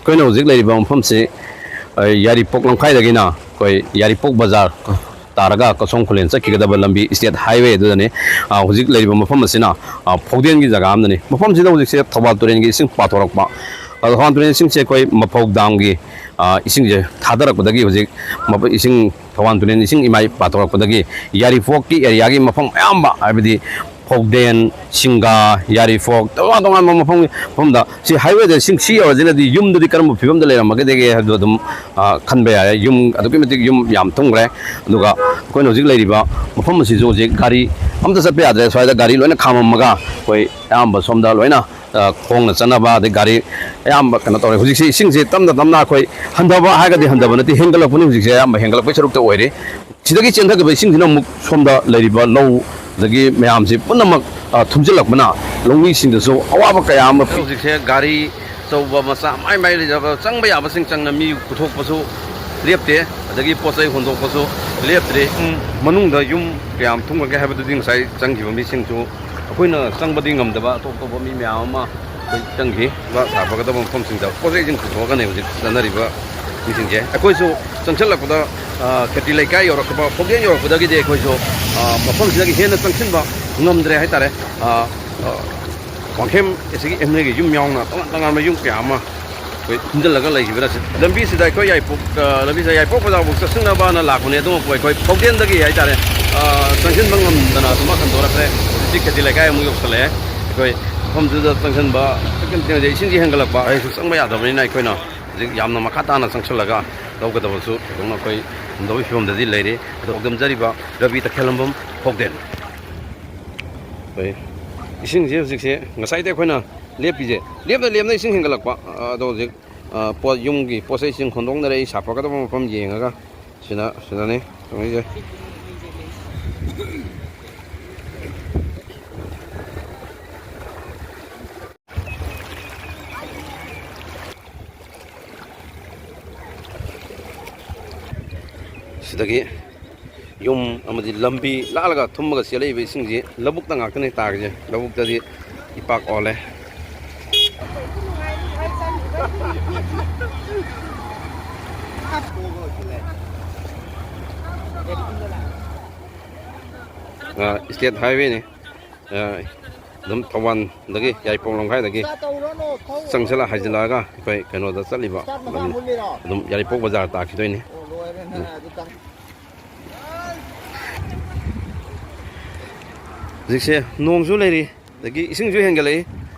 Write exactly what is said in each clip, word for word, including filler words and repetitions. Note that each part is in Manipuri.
ꯑꯩꯈꯣꯏꯅ ꯍꯧꯖꯤꯛ ꯂꯩꯔꯤꯕ ꯃꯐꯝꯁꯤ, ꯑ, ꯌꯥꯏꯔꯤꯄꯣꯛ ꯂꯝꯈꯥꯏꯗꯒꯤꯅ ꯑꯩꯈꯣꯏ ꯌꯥꯏꯔꯤꯄꯣꯛ ꯕꯖꯥꯔ ꯇꯥꯔꯒ ꯀꯁꯣꯝ ꯈꯨꯂꯦꯟ ꯆꯠꯈꯤꯒꯗꯕ ꯂꯝꯕꯤ, ꯁ꯭ꯇꯦꯠ ꯍꯥꯏꯋꯦ ꯑꯗꯨꯗꯅꯤ꯫ ꯑ, ꯍꯧꯖꯤꯛ ꯂꯩꯔꯤꯕ ꯃꯐꯝ ꯑꯁꯤꯅ, ꯑ, ꯐꯧꯗꯦꯟꯒꯤ ꯖꯒꯥ ꯑꯃꯗꯅꯤ꯫ ꯃꯐꯝꯁꯤꯗ ꯍꯧꯖꯤꯛꯁꯦ ꯊꯧꯕꯥꯜ ꯇꯨꯔꯦꯜꯒꯤ ꯏꯁꯤꯡ ꯄꯥꯊꯣꯔꯛꯄ, ꯑ, ꯊꯧꯕꯥꯜ ꯇꯨꯔꯦꯜ ꯏꯁꯤꯡꯁꯦ ꯑꯩꯈꯣꯏ ꯃꯐꯧ ꯗꯥꯝꯒꯤ, ꯑ, ꯏꯁꯤꯡꯁꯦ ꯊꯥꯗꯔꯛꯄꯗꯒꯤ ꯍꯧꯖꯤꯛ ꯃꯐ-, ꯏꯁꯤꯡ, ꯊꯧꯕꯥꯜ ꯇꯨꯔꯦꯜ ꯏꯁꯤꯡ ꯏꯃꯥꯏ ꯄꯥꯊꯣꯔꯛꯄꯗꯒꯤ ꯌꯥꯏꯔꯤꯄꯣꯛꯀꯤ ꯑꯦꯔꯤꯌꯥꯒꯤ ꯃꯐꯝ ꯑꯌꯥꯝꯕ, ꯍꯥꯏꯕꯗꯤ ꯐꯧꯗꯦꯟ, ꯁꯤꯡꯒꯥ, ꯌꯥꯏꯔꯤꯄꯣꯛ, ꯇꯣꯉꯥꯟ ꯇꯣꯉꯥꯟꯕ ꯃꯐꯝ, ꯃꯐꯝꯗ ꯁꯤ ꯍꯥꯏꯋꯦꯗ ꯁꯤꯡ ꯁꯤ ꯌꯧꯔꯁꯤꯅꯗꯤ ꯌꯨꯝꯗꯨꯗꯤ ꯀꯔꯝꯕ ꯐꯤꯕꯝꯗ ꯂꯩꯔꯝꯃꯒꯗꯒꯦ ꯍꯥꯏꯕꯗꯣ ꯑꯗꯨꯝ, ꯑ, ꯈꯟꯕ ꯌꯥꯔꯦ꯫ ꯌꯨꯝ ꯑꯗꯨꯛꯀꯤ ꯃꯇꯤꯛ ꯌꯨꯝ ꯌꯥꯝ ꯊꯨꯝꯈ꯭ꯔꯦ꯫ ꯑꯗꯨꯒ ꯑꯩꯈꯣꯏꯅ ꯍꯧꯖꯤꯛ ꯂꯩꯔꯤꯕ ꯃꯐꯝ ꯑꯁꯤꯁꯨ ꯍꯧꯖꯤꯛ ꯒꯥꯔꯤ ꯑꯝꯇ ꯆꯠꯄ ꯌꯥꯗ꯭ꯔꯦ꯫ ꯁ꯭ꯋꯥꯏꯗ ꯒꯥꯔꯤ ꯂꯣꯏꯅ ꯈꯥꯝꯃꯝꯃꯒ ꯑꯩꯈꯣꯏ ꯑꯌꯥꯝꯕ ꯁꯣꯝꯗ ꯂꯣꯏꯅ, ꯑ, ꯈꯣꯡꯅ ꯆꯠꯅꯕ, ꯑꯗꯩ ꯒꯥꯔꯤ ꯑꯌꯥꯝꯕ ꯀꯩꯅꯣ ꯇꯧꯔꯦ꯫ ꯍꯧꯖꯤꯛꯁꯤ ꯏꯁꯤꯡꯁꯤ ꯇꯞꯅ ꯇꯞꯅ ꯑꯩꯈꯣꯏ ꯍꯟꯊꯕ ꯍꯥꯏꯔꯒꯗꯤ ꯍꯟꯊꯕ ꯅꯠꯇꯦ, ꯍꯦꯟꯒꯠꯂꯛꯄꯅꯤ꯫ ꯍꯧꯖꯤꯛꯁꯦ ꯑꯌꯥꯝꯕ ꯍꯦꯟꯒꯠꯂꯛꯄꯒꯤ ꯁꯔꯨꯛꯇ ꯑꯣꯏꯔꯤ꯫ ꯁꯤꯗꯒꯤ ꯆꯦꯟꯊꯈꯤꯕ ꯏꯁꯤꯡꯁꯤꯅ ꯑꯃꯨꯛ ꯁꯣꯝꯗ ꯂꯩꯔꯤꯕ ꯂꯧ, ꯑꯗꯒꯤ ꯃꯌꯥꯝꯁꯤ ꯄꯨꯝꯅꯃꯛ, ꯑ, ꯊꯨꯝꯖꯤꯜꯂꯛꯄꯅ ꯂꯧꯃꯤꯁꯤꯡꯗꯁꯨ ꯑꯋꯥꯕ ꯀꯌꯥ ꯑꯃ ꯄꯤ꯫ ꯍꯧꯖꯤꯛꯁꯦ ꯒꯥꯔꯤ ꯑꯆꯧꯕ, ꯃꯆꯥ, ꯃꯥꯏ ꯃꯥꯏ ꯂꯩꯖꯕ ꯆꯪꯕ ꯌꯥꯕꯁꯤꯡ ꯆꯪꯅ ꯃꯤ ꯄꯨꯊꯣꯛꯄꯁꯨ ꯂꯦꯞꯇꯦ, ꯑꯗꯒꯤ ꯄꯣꯠ ꯆꯩ ꯍꯣꯟꯗꯣꯛꯄꯁꯨ ꯂꯦꯞꯇ꯭ꯔꯤ꯫ ꯎꯝ, ꯃꯅꯨꯡꯗ ꯌꯨꯝ ꯀꯌꯥꯝ ꯊꯨꯝꯒ꯭ꯔꯒꯦ ꯍꯥꯏꯕꯗꯨꯗꯤ ꯉꯁꯥꯏ ꯆꯪꯈꯤꯕ ꯃꯤꯁꯤꯡꯁꯨ ꯑꯩꯈꯣꯏꯅ ꯆꯪꯕꯗꯤ ꯉꯝꯗꯕ ꯑꯇꯣꯞ ꯑꯇꯣꯞꯄ ꯃꯤ ꯃꯌꯥꯝ ꯑꯃ ꯑꯩꯈꯣꯏ ꯆꯪꯈꯤ꯫ ꯁꯥꯐꯒꯗꯕ ꯃꯐꯝꯁꯤꯡꯗ ꯄꯣꯠ ꯆꯩꯁꯤꯡ ꯄꯨꯊꯣꯛꯑꯒꯅꯦ ꯍꯧꯖꯤꯛ ꯆꯠꯅꯔꯤꯕ ꯃꯤꯁꯤꯡꯁꯦ꯫ ꯑꯩꯈꯣꯏꯁꯨ ꯆꯪꯁꯤꯜꯂꯛꯄꯗ, ꯑ, ꯈꯦꯇꯤ ꯂꯩꯀꯥꯏ ꯌꯧꯔꯛꯄ, ꯐꯧꯗꯦꯟ ꯌꯧꯔꯛꯄꯗꯒꯤꯗꯤ ꯑꯩꯈꯣꯏꯁꯨ, ꯑ, ꯃꯐꯝꯁꯤꯗꯒꯤ ꯍꯦꯟꯅ ꯆꯪꯁꯤꯟꯕ ꯉꯝꯗ꯭ꯔꯦ ꯍꯥꯏꯇꯥꯔꯦ꯫ ꯑ, ꯑ, ꯋꯥꯡꯈꯦꯝ ꯑꯁꯤꯒꯤ ꯑꯦꯝ ꯑꯦꯜ ꯑꯦꯒꯤ ꯌꯨꯝ ꯌꯥꯎꯅ ꯇꯣꯉꯥꯟ ꯇꯣꯉꯥꯟꯕ ꯌꯨꯝ ꯀꯌꯥ ꯑꯃ ꯑꯩꯈꯣꯏ ꯊꯨꯝꯖꯤꯜꯂꯒ ꯂꯩꯈꯤꯕꯅ ꯁꯤ-, ꯂꯝꯕꯤꯁꯤꯗ ꯑꯩꯈꯣꯏ ꯌꯥꯏꯄꯣꯛ, ꯑ, ꯂꯝꯕꯤꯁꯤꯗ ꯌꯥꯏꯄꯣꯛ ꯕꯖꯥꯔꯐꯥꯎ ꯆꯠꯁꯤꯟꯅꯕꯅ ꯂꯥꯛꯄꯅꯦ, ꯑꯗꯨꯕꯨ ꯑꯩꯈꯣꯏ ꯐꯧꯗꯦꯟꯗꯒꯤ ꯍꯥꯏꯇꯥꯔꯦ, ꯑ, ꯆꯪꯁꯤꯟꯕ ꯉꯝꯗꯅ ꯑꯗꯨꯃꯛ ꯍꯟꯗꯣꯔꯛꯈ꯭ꯔꯦ꯫ ꯍꯧꯖꯤꯛꯇꯤ ꯈꯦꯇꯤ ꯂꯩꯀꯥꯏ ꯑꯃꯨꯛ ꯌꯧꯁꯜꯂꯛꯑꯦ꯫ ꯑꯩꯈꯣꯏ ꯃꯐꯝꯗꯨꯗ ꯆꯪꯁꯤꯟꯕ, ꯏꯁꯤꯡꯁꯤ ꯍꯦꯟꯒꯠꯂꯛꯄ, ꯑꯩꯁꯨ ꯆꯪꯕ ꯌꯥꯗꯕꯅꯤꯅ ꯑꯩꯈꯣꯏꯅ ꯍꯧꯖꯤꯛ ꯌꯥꯝꯅ ꯃꯈꯥ ꯇꯥꯅ ꯆꯪꯁꯤꯜꯂꯒ ꯂꯧꯒꯗꯕꯁꯨ ꯊꯣꯏꯗꯣꯛꯅ ꯑꯩꯈꯣꯏ ꯉꯝꯗꯕꯒꯤ ꯐꯤꯕꯝꯗꯗꯤ ꯂꯩꯔꯤ꯫ ꯑꯗꯣ ꯍꯧꯗꯝꯖꯔꯤꯕ ꯔꯕꯤ ꯇꯈꯦꯜꯂꯝꯕꯝ ꯐꯧꯗꯦꯟ꯫ ꯑꯩꯈꯣꯏ ꯏꯁꯤꯡꯁꯦ ꯍꯧꯖꯤꯛꯁꯦ ꯉꯁꯥꯏꯗꯤ ꯑꯩꯈꯣꯏꯅ ꯂꯦꯞꯄꯤꯁꯦ, ꯂꯦꯞꯅ ꯂꯦꯞꯅ ꯏꯁꯤꯡ ꯍꯦꯟꯒꯠꯂꯛꯄ꯫ ꯑꯗꯣ ꯍꯧꯖꯤꯛ, ꯑ, ꯄꯣꯠ, ꯌꯨꯝꯒꯤ ꯄꯣꯠ ꯆꯩꯁꯤꯡ ꯍꯣꯟꯗꯣꯛꯅꯔꯦ, ꯑꯩ ꯁꯥꯐꯒꯗꯕ ꯃꯐꯝ ꯌꯦꯡꯉꯒ꯫ ꯁꯤꯅ, ꯁꯤꯗꯅꯤ ꯇꯧꯔꯤꯁꯦ꯫ ꯁꯤꯗꯒꯤ ꯌꯨꯝ ꯑꯃꯗꯤ ꯂꯝꯕꯤ ꯂꯥꯜꯂꯒ ꯊꯨꯝꯃꯒ ꯆꯦꯜꯂꯛꯏꯕ ꯏꯁꯤꯡꯁꯤ ꯂꯧꯕꯨꯛꯇ ꯉꯥꯛꯇꯅꯦ ꯇꯥꯔꯤꯁꯦ꯫ ꯂꯧꯕꯨꯛꯇꯗꯤ ꯏꯄꯥꯛ ꯑꯣꯜꯂꯦ꯫ ꯏꯁꯇꯦꯠ ꯍꯥꯏꯋꯦꯅꯤ꯫ ꯑꯗꯨꯝ ꯊꯧꯕꯥꯜꯗꯒꯤ, ꯌꯥꯏꯔꯤꯄꯣꯛ ꯂꯝꯈꯥꯏꯗꯒꯤ ꯆꯪꯁꯤꯜꯂ ꯍꯥꯏꯖꯤꯜꯂꯛꯑꯒ ꯑꯩꯈꯣꯏ ꯀꯩꯅꯣꯗ ꯆꯠꯂꯤꯕ ꯂꯝꯕꯤ꯫ ꯑꯗꯨꯝ ꯌꯥꯏꯔꯤꯄꯣꯛ ꯕꯖꯥꯔ ꯇꯥꯈꯤꯗꯣꯏꯅꯤ꯫ ꯍꯧꯖꯤꯛꯁꯦ ꯅꯣꯡꯁꯨ ꯂꯩꯔꯤ, ꯑꯗꯒꯤ ꯏꯁꯤꯡꯁꯨ ꯍꯦꯟꯒꯠꯂꯛꯏ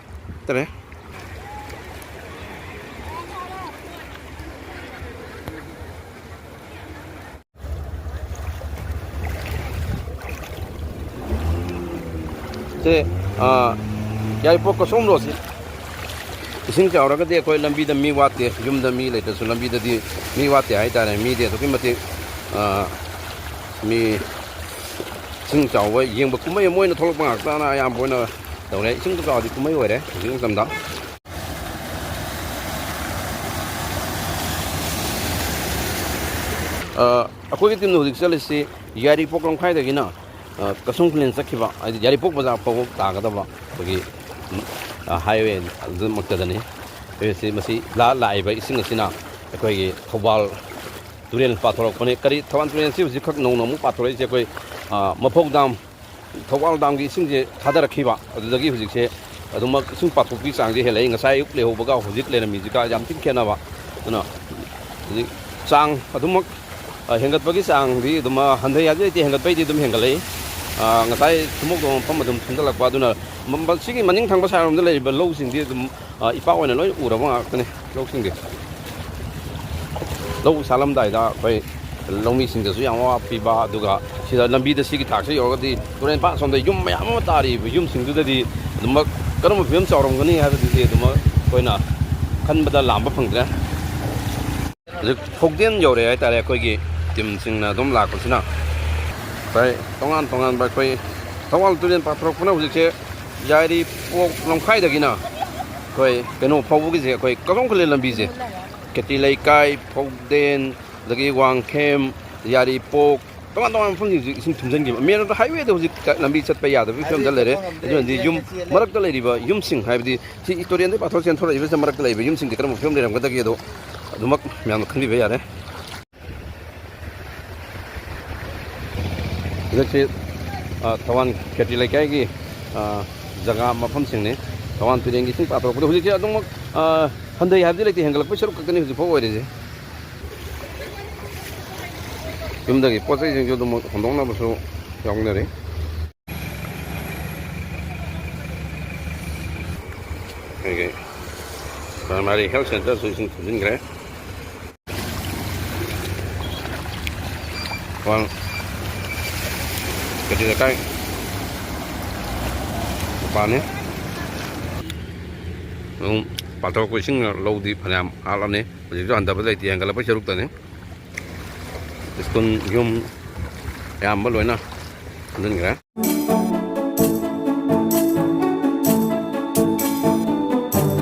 ꯍꯥꯏꯇꯥꯔꯦ꯫ ꯁꯦ, ꯑꯥ, ꯌꯥꯏꯔꯤꯄꯣꯛ ꯀꯁꯣꯝ ꯔꯣꯗꯁꯦ ꯏꯁꯤꯡ ꯆꯥꯎꯔꯒꯗꯤ ꯑꯩꯈꯣꯏ ꯂꯝꯕꯤꯗ ꯃꯤ ꯋꯥꯠꯇꯦ, ꯌꯨꯝꯗ ꯃꯤ ꯂꯩꯇ꯭ꯔꯁꯨ ꯂꯝꯕꯤꯗꯗꯤ ꯃꯤ ꯋꯥꯠꯇꯦ ꯍꯥꯏꯇꯥꯔꯦ꯫ ꯃꯤꯗꯤ ꯑꯗꯨꯛꯀꯤ ꯃꯇꯤꯛ, ꯑꯥ, ꯃꯤ ꯏꯁꯤꯡ ꯆꯥꯎꯕ ꯌꯦꯡꯕ ꯀꯨꯝꯍꯩ ꯑꯃ ꯑꯣꯏꯅ ꯊꯣꯛꯂꯛꯄ ꯉꯥꯛꯇꯅ ꯑꯌꯥꯝꯕ ꯑꯣꯏꯅ ꯇꯧꯔꯦ꯫ ꯏꯁꯤꯡ ꯆꯥꯎꯔꯗꯤ ꯀꯨꯝꯍꯩ ꯑꯣꯏꯔꯦ ꯍꯧꯖꯤꯛ ꯃꯇꯝꯗ꯫ ꯑ, ꯑꯩꯈꯣꯏꯒꯤ ꯇꯤꯝꯅ ꯍꯧꯖꯤꯛ ꯆꯠꯂꯤꯁꯤ ꯌꯥꯏꯔꯤꯄꯣꯛ ꯂꯝꯈꯥꯏꯗꯒꯤꯅ, ꯑ, ꯀꯛꯆꯨꯡ ꯈꯨꯂꯦꯟ ꯆꯠꯈꯤꯕ, ꯍꯥꯏꯗꯤ ꯌꯥꯏꯔꯤꯄꯣꯛ ꯕꯖꯥꯔ ꯐꯥꯎꯕ ꯇꯥꯒꯗꯕ ꯑꯩꯈꯣꯏꯒꯤ, ꯎꯝ, ꯑ, ꯍꯥꯏꯋꯦ ꯑꯗꯨꯃꯛꯇꯗꯅꯤ꯫ ꯍꯥꯏꯋꯦꯁꯤ ꯃꯁꯤ ꯂꯥ-, ꯂꯥꯛꯏꯕ ꯏꯁꯤꯡ ꯑꯁꯤꯅ ꯑꯩꯈꯣꯏꯒꯤ ꯊꯧꯕꯥꯜ ꯇꯨꯔꯦꯜ ꯄꯥꯊꯣꯔꯛꯄꯅꯤ꯫ ꯀꯔꯤ ꯊꯧꯕꯥꯜ ꯇꯨꯔꯦꯜꯁꯤ ꯍꯧꯖꯤꯛꯈꯛ ꯅꯧꯅ ꯑꯃꯨꯛ ꯄꯥꯊꯣꯔꯛꯏꯁꯦ ꯑꯩꯈꯣꯏ, ꯑ, ꯃꯐꯧ ꯗꯥꯝ, ꯊꯧꯕꯥꯜ ꯗꯥꯝꯒꯤ ꯏꯁꯤꯡꯁꯦ ꯊꯥꯗꯔꯛꯈꯤꯕ, ꯑꯗꯨꯗꯒꯤ ꯍꯧꯖꯤꯛꯁꯦ ꯑꯗꯨꯃꯛ ꯏꯁꯤꯡ ꯄꯥꯊꯣꯛꯄꯒꯤ ꯆꯥꯡꯁꯦ ꯍꯦꯜꯂꯛꯏ꯫ ꯉꯁꯥꯏ ꯑꯌꯨꯛ ꯂꯩꯍꯧꯕꯒ ꯍꯧꯖꯤꯛ ꯂꯩꯔꯝꯃꯤꯁꯤꯒ ꯌꯥꯝ ꯊꯤꯅ ꯈꯦꯠꯅꯕ꯫ ꯑꯗꯨꯅ ꯍꯧꯖꯤꯛ ꯆꯥꯡ ꯑꯗꯨꯃꯛ, ꯑ, ꯍꯦꯟꯒꯠꯄꯒꯤ ꯆꯥꯡꯗꯤ ꯑꯗꯨꯝ, ꯑ, ꯍꯟꯊꯩ ꯍꯥꯏꯕꯗꯤ ꯂꯩꯇꯦ, ꯍꯦꯟꯒꯠꯄꯩꯗꯤ ꯑꯗꯨꯝ ꯍꯦꯟꯒꯠꯂꯛꯏ꯫ ꯑ, ꯉꯁꯥꯏ ꯊꯨꯝꯃꯣꯛꯇꯧꯕ ꯃꯐꯝ ꯑꯗꯨꯝ ꯊꯨꯝꯖꯤꯜꯂꯛꯄ, ꯑꯗꯨꯅ ꯃ-, ꯃ-, ꯁꯤꯒꯤ ꯃꯅꯤꯡ ꯊꯪꯕ ꯁꯥꯏꯔꯣꯝꯗ ꯂꯩꯔꯤꯕ ꯂꯧꯁꯤꯡꯗꯤ ꯑꯗꯨꯝ, ꯑ, ꯏꯄꯥꯛ ꯑꯣꯏꯅ ꯂꯣꯏ ꯎꯔꯕ ꯉꯥꯛꯇꯅꯤ ꯂꯧꯁꯤꯡꯗꯤ꯫ ꯂꯧ ꯁꯥꯠꯂꯝꯗꯥꯏꯗ ꯑꯩꯈꯣꯏ ꯂꯧꯃꯤꯁꯤꯡꯗꯁꯨ ꯌꯥꯝ ꯑꯋꯥꯕ ꯄꯤꯕ, ꯑꯗꯨꯒ ꯁꯤꯗ ꯂꯝꯕꯤꯗ ꯁꯤꯒꯤ ꯊꯥꯛꯁꯤ ꯌꯧꯔꯒꯗꯤ ꯇꯨꯔꯦꯟ ꯄꯥꯠ ꯑꯁꯣꯝꯗ ꯌꯨꯝ ꯃꯌꯥꯝ ꯑꯃ ꯇꯥꯔꯤꯕ ꯌꯨꯝꯁꯤꯡꯗꯨꯗꯗꯤ ꯑꯗꯨꯃꯛ ꯀꯔꯝꯕ ꯐꯤꯕꯝ ꯆꯥꯎꯔꯝꯒꯅꯤ ꯍꯥꯏꯕꯗꯨꯗꯤ ꯑꯗꯨꯃꯛ ꯑꯩꯈꯣꯏꯅ ꯈꯟꯕꯗ ꯂꯥꯝꯕ ꯐꯪꯗ꯭ꯔꯦ꯫ ꯍꯧꯖꯤꯛ ꯐꯧꯗꯦꯟ ꯌꯧꯔꯦ ꯍꯥꯏꯇꯥꯔꯦ꯫ ꯑꯩꯈꯣꯏꯒꯤ ꯇꯤꯝꯁꯤꯡꯅ ꯑꯗꯨꯝ ꯂꯥꯛꯄꯁꯤꯅ ꯉꯁꯥꯏ ꯇꯣꯉꯥꯟ ꯇꯣꯉꯥꯟꯕ ꯑꯩꯈꯣꯏ ꯊꯧꯕꯥꯜ ꯇꯨꯔꯦꯜ ꯄꯥꯊꯣꯔꯛꯄꯅ ꯍꯧꯖꯤꯛꯁꯦ ꯌꯥꯏꯔꯤꯄꯣꯛ ꯂꯝꯈꯥꯏꯗꯒꯤꯅ ꯑꯩꯈꯣꯏ ꯀꯩꯅꯣ ꯐꯥꯎꯕꯒꯤꯁꯦ, ꯑꯩꯈꯣꯏ ꯀꯛꯆꯨꯡ ꯈꯨꯂꯦꯟ ꯂꯝꯕꯤꯁꯦ, ꯀꯦꯇꯤ ꯂꯩꯀꯥꯏ, ꯐꯧꯗꯦꯟ, ꯑꯗꯒꯤ ꯋꯥꯡꯈꯦꯝ, ꯌꯥꯏꯔꯤꯄꯣꯛ, ꯇꯣꯉꯥꯟ ꯇꯣꯉꯥꯟꯕ ꯃꯐꯝꯁꯤꯡꯁꯨ ꯏꯁꯤꯡ ꯊꯨꯝꯖꯤꯟꯈꯤꯕ꯫ ꯃꯦꯟ ꯔꯣꯗ, ꯍꯥꯏꯋꯦꯗ ꯍꯧꯖꯤꯛ ꯂꯝꯕꯤ ꯆꯠꯄ ꯌꯥꯗꯕꯒꯤ ꯐꯤꯕꯝꯗ ꯂꯩꯔꯦ꯫ ꯑꯗꯨꯅꯗꯤ ꯌꯨꯝ ꯃꯔꯛꯇ ꯂꯩꯔꯤꯕ ꯌꯨꯝꯁꯤꯡ, ꯍꯥꯏꯕꯗꯤ ꯁꯤ ꯇꯨꯔꯦꯟꯗꯒꯤ ꯄꯥꯊꯣꯛ ꯆꯦꯟꯊꯣꯔꯛꯏꯕꯁꯤꯗ ꯃꯔꯛꯇ ꯂꯩꯕ ꯌꯨꯝꯁꯤꯡꯗꯤ ꯀꯔꯝꯕ ꯐꯤꯕꯝ ꯂꯩꯔꯝꯒꯗꯒꯦꯗꯣ ꯑꯗꯨꯃꯛ ꯃꯌꯥꯝꯅ ꯈꯪꯕꯤꯕ ꯌꯥꯔꯦ꯫ ꯍꯟꯗꯛꯁꯤ, ꯑ, ꯊꯧꯕꯥꯜ ꯈꯦꯇ꯭ꯔꯤ ꯂꯩꯀꯥꯏꯒꯤ, ꯑ, ꯖꯒꯥ ꯃꯐꯝꯁꯤꯡꯅꯤ꯫ ꯊꯧꯕꯥꯜ ꯇꯨꯔꯦꯟꯒꯤ ꯏꯁꯤꯡ ꯄꯥꯊꯣꯔꯛꯄꯗ ꯍꯧꯖꯤꯛꯁꯦ ꯑꯗꯨꯃꯛ, ꯑ, ꯍꯟꯊꯩ ꯍꯥꯏꯕꯗꯤ ꯂꯩꯇꯦ, ꯍꯦꯟꯒꯠꯂꯛꯄꯩ ꯁꯔꯨꯛ ꯈꯛꯇꯅꯤ ꯍꯧꯖꯤꯛꯐꯥꯎ ꯑꯣꯏꯔꯤꯁꯦ꯫ ꯌꯨꯝꯗꯒꯤ ꯄꯣꯠ ꯆꯩꯁꯤꯡꯁꯨ ꯑꯗꯨꯃꯛ ꯍꯣꯟꯗꯣꯛꯅꯕꯁꯨ ꯌꯥꯎꯅꯔꯤ꯫ ꯑꯩꯈꯣꯏꯒꯤ ꯄ꯭ꯔꯥꯏꯃꯥꯔꯤ ꯍꯦꯜꯊ ꯁꯦꯟꯇꯔꯁꯨ ꯏꯁꯤꯡ ꯊꯨꯝꯖꯤꯟꯈ꯭ꯔꯦ꯫ ꯋꯥꯡ ꯀꯦꯇꯤ ꯂꯩꯀꯥꯏ ꯃꯄꯥꯅꯤ꯫ ꯑꯗꯨꯝ ꯄꯥꯊꯣꯔꯛꯄ ꯏꯁꯤꯡꯅ ꯂꯧꯗꯤ ꯐꯅꯌꯥꯝ ꯍꯥꯠꯂꯅꯤ꯫ ꯍꯧꯖꯤꯛꯁꯨ ꯍꯟꯊꯕ ꯂꯩꯇꯦ, ꯍꯦꯟꯒꯠꯂꯛꯄꯩ ꯁꯔꯨꯛꯇꯅꯤ꯫ ꯁ꯭ꯀꯨꯜ, ꯌꯨꯝ ꯑꯌꯥꯝꯕ ꯂꯣꯏꯅ ꯊꯨꯝꯖꯤꯟꯈ꯭ꯔꯦ꯫